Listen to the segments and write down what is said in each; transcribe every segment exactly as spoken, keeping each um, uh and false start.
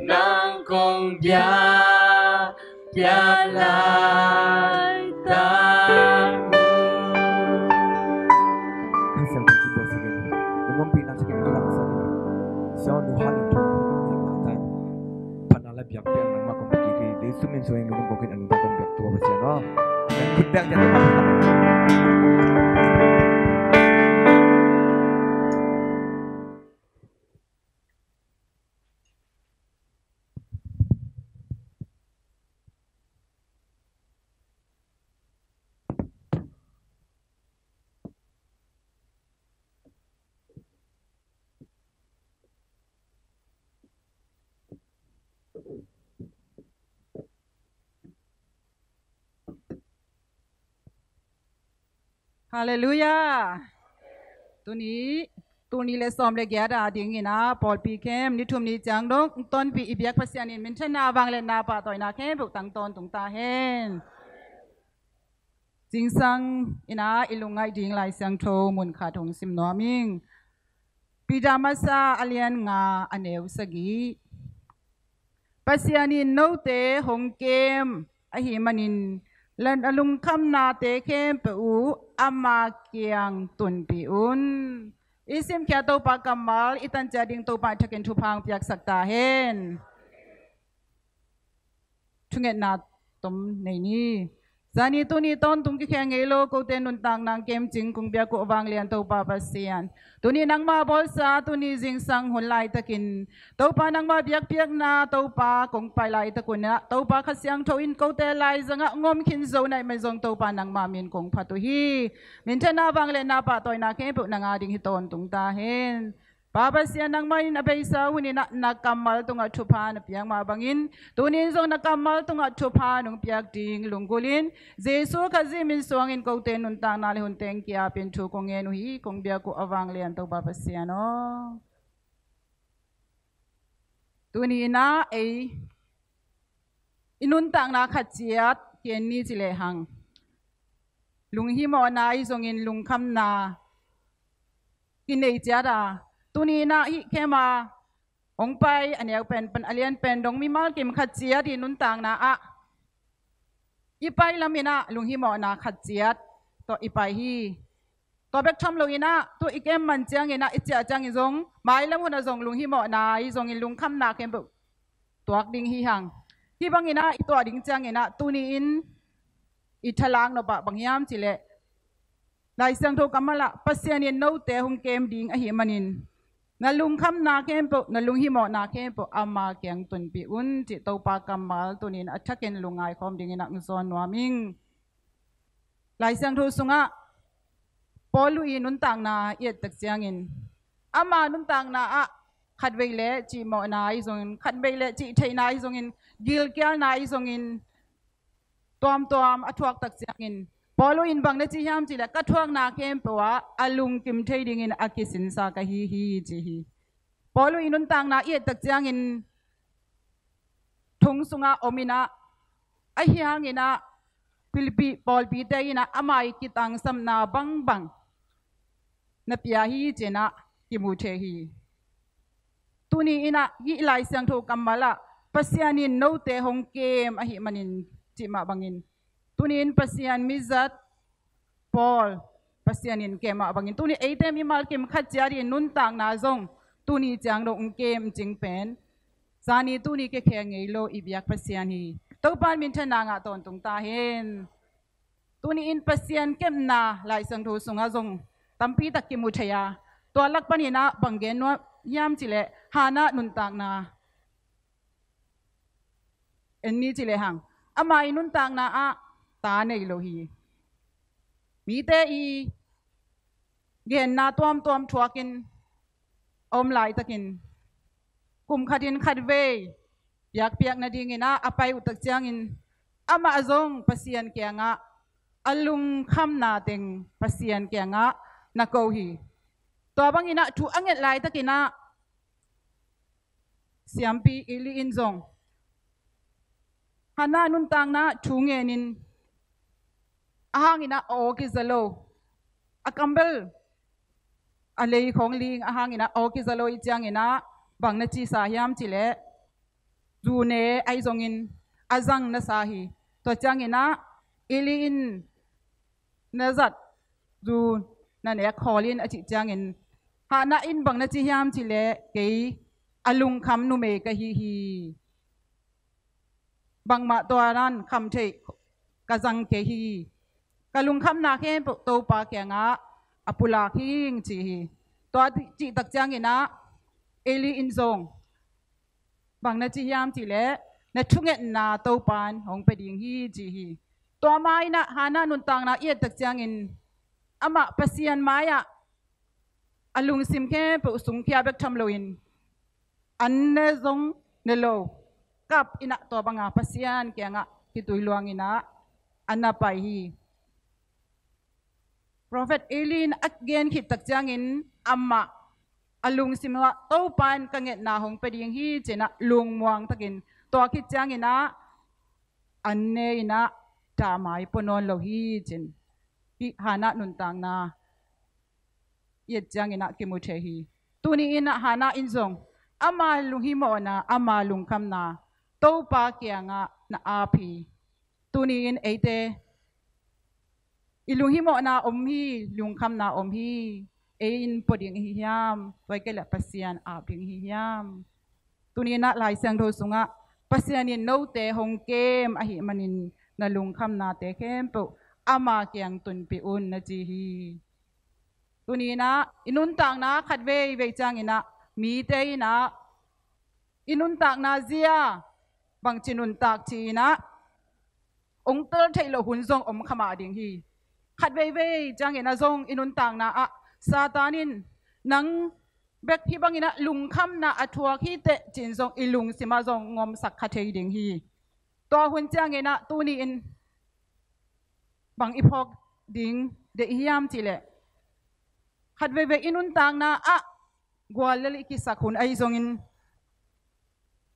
Nang kong bia, bia lai tak. Kha siang kong kibawlsak in, nang ompihna thakin nang laksak in, siang nu hangin thu nang laksak in, phatna le biakpiak nangmah kong pia kik hi. Jesu min suangin nang kong khin a nungta kong biak tua Pasian aw. Amen. Khut beng ciat. Halleluiah. Tuni, tuni le sawm le giat a dingin ah pawlpi khempeuh ni thum ni ciang dong tonpih i biak Pasian in minthanna vangliatna pahtawina khempeuh tang tawntung ta hen. Zingsang in ah i lungngaih ding Lai Siangtho mun khat hong sim nuam ing. Peter Masa a lian nga a neu sagih. Pasian in note hong kem ahih manin, na lungkhamnate khempeuh uh ama kiang tunpih un. I simkhia Topa kammal i tancia ding Topa i thakin thupha hong piaksak ta hen. Thungetna tom nei ni. Zani tuni tawntung kikhel ngei lo kote nuntakna hong kem cing kong biak uh a vanglian Topa Pasian, tuni nangmah bawlsa tuni zingsang hun laitakin Topa nangmah biakpiakna Topa kong pai laitak un ah Topa Kha Siangtho in kote laizangah hong om khin zo na hih manin zong Topa nangmah min kong phat uh hi. Minthanna vangliatna pahtawina khempeuh nang a ding hi tawntung ta hen. Pa Pasian, nangmah in a beisa hun in ah na kammal tungah thupha na piak mah bangin, tuni in zong na kammal tungah thupha nong piak ding lunggulh in, Jesu Khazih min suangin kote nuntakna le hun teng kiapin thu kong ngen uh hi, kong biak uh a vanglian Topa Pasian aw. Tuni in ah ei i nuntakna khat ciat ki-en ni ci lehang, lunghimawhna ahi zongin lungkhamna kinei ciat a, tuni in ah hih khem a hong pai a neu pen pan a lian pen dong mimal kim khat ciat i nuntakna ah i pai lam in ah lunghimawhna khat ciat tawh i pai hi. Tua bek tham lo in ah tu i kem man ciangin ah i ciah ciangin zong mailam hun ah zong lunghimawhna ahi zongin lungkhamna khempeuh tuak ding hi hang. Hih bangin ah i tuah ding ciangin ah tuni in i thalang nop ah bang hiam ci leh, Lai Siangtho kammal ah Pasian in note hong kem ding ahih manin, na lungkhamna khempeuh, na lunghimawhna khempeuh ama kiang tunpih un cih Topa kammal tuni in a thakin lungngai khawm dingin ah hong zawn nuam ing. Lai Siangtho sungah Paul uh i nuntakna i et tak ciangin, ama nuntakna ah khatvei le cihmawhna ahi zongin, khatvei le cihtheihna ahi zongin, gilkialna ahi zongin, tuamtuam a thuak tak ciangin, Paul uh in bang na ci hiam ci leh, ka thuakna khempeuh ah a lungkim thei dingin a kisinsa ka hi hi ci hi. Paul uh i nuntakna i et tak ciangin, thong sungah om in ah, ahi hangin ah Philippi pawlpite in ah ama i kitangsapna bangbang na pia hi ci-in ah kimu thei hi. Tuni in ah hih Lai Siangtho kammal ah Pasian in note hong kem ahih manin cih mah bangin, tuni in Pasian mizat Paul Pasian in kem mah bangin, tuni eite mimal kim khat ciat i nuntakna zong tuni ciang dong hong kem cing pen, zani tuni kikhel ngei lo i biak Pasian hi. Topa in minthanna ngah tawntung ta hen. Tuni in Pasian kemna Lai Siangtho sungah zong tampi tak kimu thei a, tua lak panin ah bang gen nuam hiam ci leh, Hannah nuntakna en ni ci lehang, ama i nuntakna ah ta nei lo hi. Mite i genna tuamtuam thuakin a om laitakin, kum khatin khatvei biakpiak nadingin ah a pai uh tak ciangin, amah zong Pasian kiangah a lungkhamna teng Pasian kiangah na ko hi. Tua bangin ah thu a nget laitakin ah siampi Eli in zong Hannah nuntakna thu ngenin, a hangin ah a aw kiza lo, a kam bel a lei khawng ling a hang inah aw kiza lo i ciang inah bang na cisa hiam cih leh, zu ne ahi zongin a zang na sa hi. Tua ciang inah Eli in na zat zu na nek khawl in a cih ciangin Hannah in bang na ci hiam cih leh, kei a lungkham numei ka hi hi. Bangmah tua nan kham theih ka zang kei hi. Ka lungkhamna khempeuh Topa kiangah a pulak hing ci hi. Tua cih tak ciang inah Eli in zong bang na ci hiam cih leh, na thungetna Topa in hong pia ding hi ci hi. Tua ma inah Hannah nuntakna i et tak ciangin amah Pasian mai-ah a lungsim khempeuh sungkhia bek tham loin an ne zong ne lo, kap inah tua banga Pasian kiangah kitui luang inah a na pai hi. Prophet Eli in a gen khit tak ciangin amah a lungsim ah Topa in ka ngetna hong pia ding hi ci inah lungmuang takin tua khit ciang inah an ne inah damai pua nawn lo hi ci-in hih Hannah nuntakna i et ciang inah kimu thei hi. Tuni inah Hannah in zong ama lunghimawhna, ama lungkhamna Topa kiangah na ap hi. Tuni in eite i lunghimawhna om hi, lungkhamna om hi. Ei in pua ding i hi hiam? Tua hi kei leh Pasian ap ding i hi hiam? Tuni inah Lai Siangtho sungah Pasian in note hong kem ahih manin na lungkhamnate khempeuh ama kiang tunpih un na ci hi. Tuni inah i nuntakna khat veivei ciang inah mite inah i nuntakna zia bangci nuntak ci inah hong tel theih loh hun zong om kha mah ding hi. Khat veivei ciang inah zong i nuntakna ah Satan in nang bek hih bang inah lungkhamna a thuak hi teh ci-in zong i lungsim ah zong ngomsak kha thei ding hi. Tua hun ciang inah tuni in bang i phawk ding deih i hiam cih leh, khat veivei i nuntakna ah guallel i kisak hun ahi zongin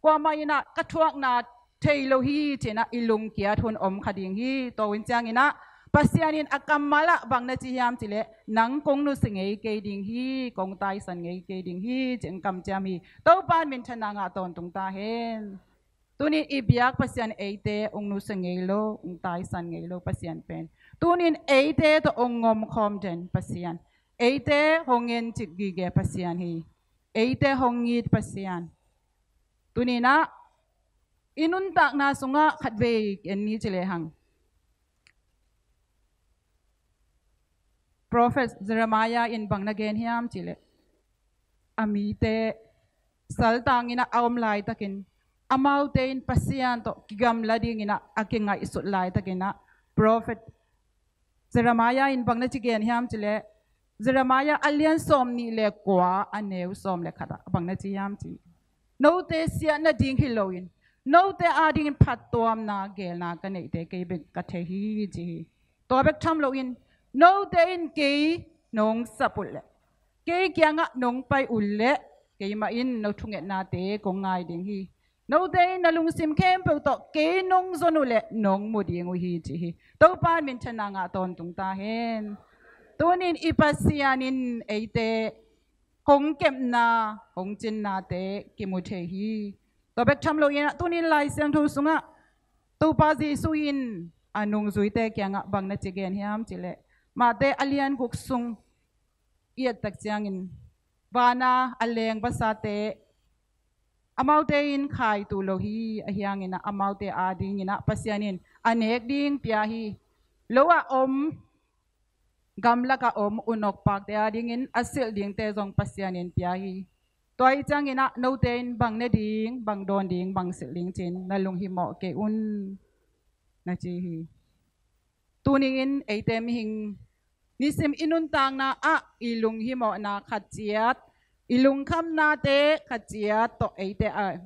kuamah inah ka thuakna thei lo hi ci inah i lungkiat hun om kha ding hi. Tua hun ciang inah Pasian in a kammal ah bang na ci hiam cih leh, nang kong nusia ngei kei ding hi, kong taisan ngei kei ding hi ci-in kamciam hi. Topa in minthanna ngah tawntung ta hen. Tuni i biak Pasian eite hong nusia ngei lo, hong taisan ngei lo Pasian pen, tuni in eite tawh hong ngomkhawm den Pasian, eite hong ngencik gige Pasian hi. Eite hong ngit Pasian. Tuni inah i nuntakna sungah khat vei en ni ci lehang, Prophet Jeremiah in bang na gen hiam cih leh, a mite saltang inah a om laitakin amaute in Pasian tawh kigamla ding inah a kingaihsut laitakin ah Prophet Jeremiah in bang na ci gen hiam cih leh, Jeremiah a lian sawm nih le kua, a neu sawm le khat ah bang na ci hiam cih, note siat nading hi loin note adingin phattuamna geelna ka neihte kei bek ka thei hi ci hi. Tua bek tham loin note in kei nong sap uh leh, kei kiangah nong pai uh leh, keimah in no thungetnate kong ngai ding hi. Note in na lungsim khempeuh tawh kei nong zon uh leh nong mu ding uh hi ci hi. Topa in minthanna ngah tawntung ta hen. Tuni in i Pasian in eite hong kepna, hong cinnate kimu thei hi. Tua bek tham loin ah tuni in Lai Siangtho sungah Topa Jesuh in a nungzuite kiangah bang na ci gen hiam cih leh, Mate a lian guk sung i et tak ciangin, vana a leng vasate amaute in khaitu lo hi, ahi hangin ah amaute adingin ah Pasian in a nek ding pia hi. Lo ah om, gamlak ah om unok pakte adingin a silh dingte zong Pasian in pia hi. Tua hi ciangin ah note in bang ne ding, bang dawn ding, bang silh ding ci-in na lunghimawh kei un na ci hi. Tuni in eite mihing nisim i nuntakna ah i lunghimawhna khat ciat, i lungkhamnate khat ciat tawh eite ah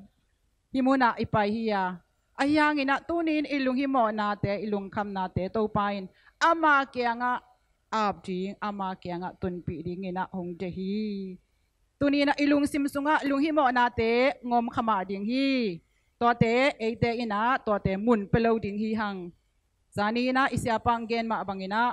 hih munah i pai hi a, ahi hangin ah tuni in i lunghimawhnate, i lungkhamnate Topa in ama kiangah ap ding, ama kiangah tunpih dingin ah hong deih hi. Tuni in ah i lungsim sungah lunghimawhnate ngom kha mah ding hi. Tuate eite in ah tuate mun pia lo ding hi hang. Zani in ah i siapa in gen mah bangin ah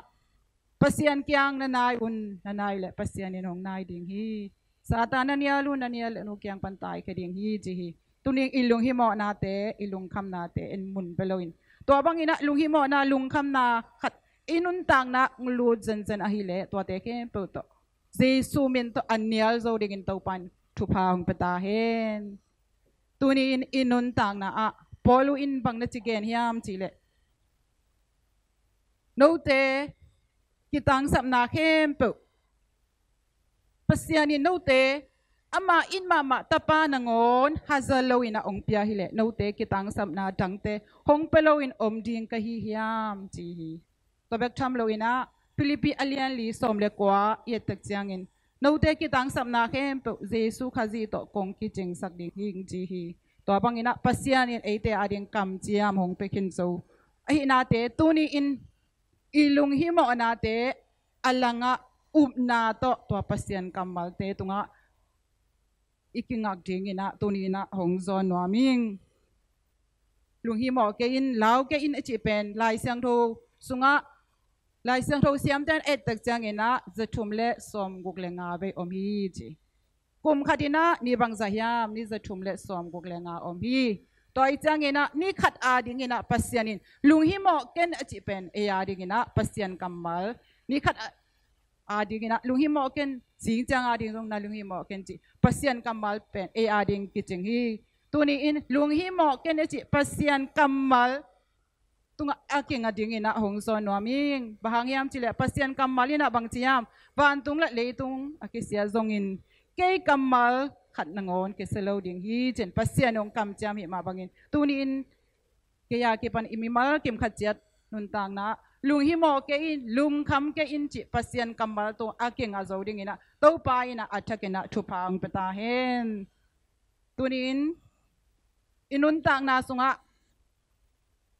Pasian kiang na nai un, na nai leh Pasian in hong nai ding hi. Satan na nial un, na nial leh nu kiang pan taikhia ding hi ci hi. Tuni i lunghimawhnate, i lungkhamnate en mun pia loin, tua bangin ah lunghimawhna, lungkhamna khat i nuntakna hong lut zenzen ahih leh tuate khempeuh tawh Jesu min tawh a nial zo dingin Topa in thupha hong pia ta hen. Tuni in i nuntakna ah Paul in bang na ci gen hiam cih leh, note kitangsapna khempeuh Pasian in note ama it mahmah Tapa nangawn haza loin ah hong pia hi leh, note kitangsapna dangte hong pia loin om ding ka hi hiam ci hi. Tua bek tham loin ah Philippi a lian li sawm le kua i et tak ciangin, note kitangsapna khempeuh Jesu Khazih tawh kong kicingsak ding hi ci hi. Tua bangin ah Pasian in eite ading kamciam hong pia khin zo ahihnate, tuni in i lunghimawhnate a langah upna tawh tua Pasian kammalte tungah i kingak dingin ah tuni in ah hong zawn nuam ing. Lunghimawh kei in, lau kei in a cih pen Lai Siangtho sungah, Lai Siangtho siamte'n et tak ciangin ah za thum le sawm guk le nga vei om hi ci. Kum khat in ah ni bangzah hiam, ni za thum le sawm guk le nga om hi. Tua ahih ciangin ah ni khat adingin ah Pasian in lunghimawh ken a cih pen ei adingin ah Pasian kammal, ni khat a, adingin ah lunghimawh ken, zing ciang ading zong na lunghimawh ken cih Pasian kammal pen ei ading kicing hi. Tuni in lunghimawh ken a cih Pasian kammal tungah a kinga dingin ah hong zawn nuam ing. Bang hang hiam cih leh Pasian kammal in ah bang ci hiam, vantung le leitung a kisia zongin kei kammal khat nangawn kisia lo ding hi ci-in Pasian hong kamciam hi mah bangin, tuni in kei a kipan i mimal kim khat ciat nuntakna ah lunghimawh kei in, lungkham kei in cih Pasian kammal tungah a kinga zo dingin ah Topa in ah a thakin ah thupha hong pia ta hen. Tuni in i nuntakna sungah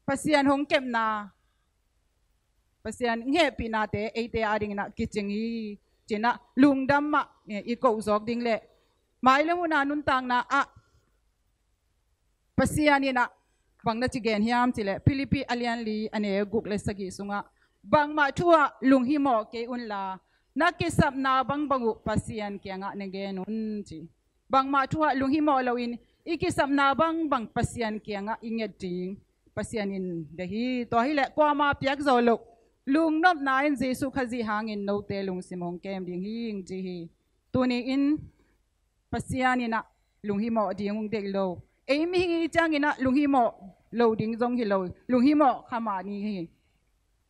Pasian hong kepna, Pasian hehpihnate eite adingin ah kicing hi ci-in ah lungdam mah i koh zawk ding leh, mailam hun a nuntakna ah Pasian in ah bang na ci gen hiam cih leh, Philippi a lian li a neu guk le sagih sungah, bangmah thu ah lunghimawh kei unla, na kisapna bangbang uh Pasian kiangah na gen un ci. Bangmah thu ah lunghimawh loin i kisapna bangbang Pasian kiangah i nget ding Pasian in deih hi. Tua hi leh kuamah piak zawh loh lungnopna in Jesu Khazih hangin note lungsim hong kem ding hi ing ci hi. Tuni in Pasian in ah lunghimawh ding hong deih lo. Ei mihing i ciangin ah lunghimawh lo ding zong hi lo, lunghimawh kha mah ni hi.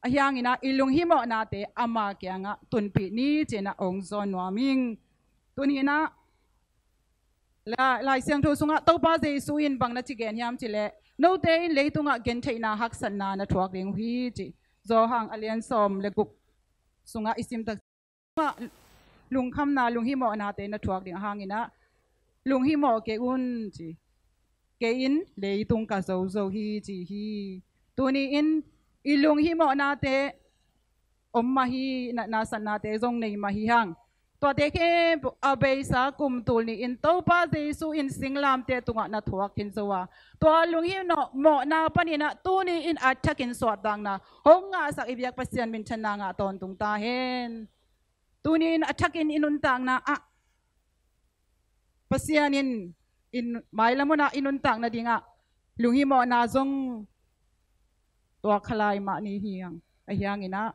Ahi hangin ah i lunghimawhnate ama kiangah tunpih ni ci-in ah hong zawn nuam ing. Tuni in ah La-, Lai Siangtho sungah Topa Jesu in bang na ci gen hiam cih leh, note in leitungah gentheihna haksatna na thuak ding uh hi ci. Johan a lian sawm le guk sungah i sim tak lungkhamna, lunghimawhnate na thuak ding ahih hangin ah lunghimawh kei un ci. Kei in leitung ka zo zo hi ci hi. Tuni in i lunghimawhnate om mah hi, na, na satnate zong nei mah hi hang. Tuate khempeuh a beisa kum tul ni-in Topa Jesu in singlamteh tungah na thuak khin zo a, tua lunghimawhna panin ah tuni in a thakin suahtakna hong ngahsak i biak Pasian minthanna ngah tawntung ta hen. Tuni in a thakin i nuntakna ah Pasian in, in mailam hun ah i nuntak nadingah lunghimawhna zong tuak kha lai mah ni hi hang. Ahi hangin ah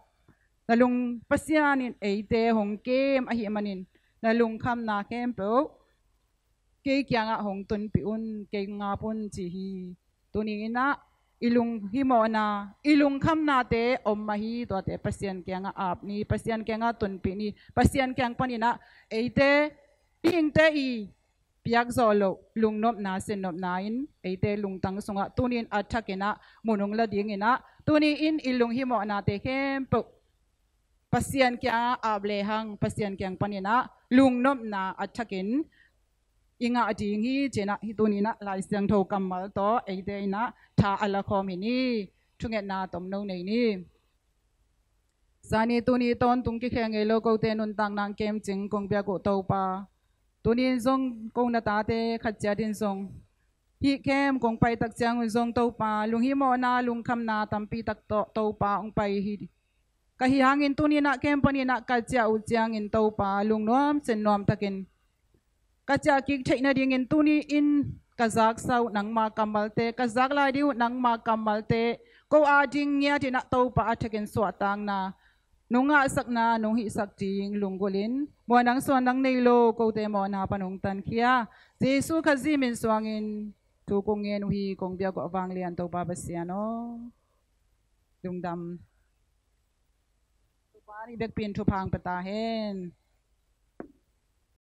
na lung, Pasian in eite hong kem ahih manin na lungkhamna khempeuh kei kiangah hong tunpih un, kei ngap un ci hi. Tuni in ah i lunghimawhna, i lungkhamnate om mah hi, tuate Pasian kiangah ap ni, Pasian kiangah tunpih ni. Pasian kiang panin ah eite mihingte i piak zawh loh lungnopna, sinnopna in eite lungtang sungah tuni in a thakin ah mun hong la dingin ah, tuni in i lunghimawhnate khempeuh Pasian kiangah ap lehang, Pasian kiang panin ah lungnopna a thakin i ngah ding hi ci-in ah, hih tuni in ah Lai Siangtho kammal tawh eite in ah tha a la khawm hi ni. Thungetna tomno nei ni. Zani tuni tawntung kikhel ngei lo kote nuntakna hong kemcing kong biak uh Topa, tuni in zong ko na tate khat ciat in zong hih camp kong pai tak ciangun zong Topa, lunghimawhna, lungkhamna tampi tak tawh Topa hong pai hi. Ka hih hangin tuni-in ah ken panin ah ka ciah uh ciangin Topa lungnuam sennuam takin ka ciah kik theih nadingin tuni-in ka zaksa uh nangma kammalte, ka zak lai ding uh nangma kammalte, ko ading ngiatin ah Topa a thekin suahtakna nong ngahsakna nong hihsak ding lunggulhin, muanang suanang nei lo kote mawhna pan hong tankhia. Jesu Khazih min suangin thu kong ngen uh hi. Kong biak uh a vanglian Topa Pasian aw. Lungdam. Topa nih bekpin thupha hong pia ta hen.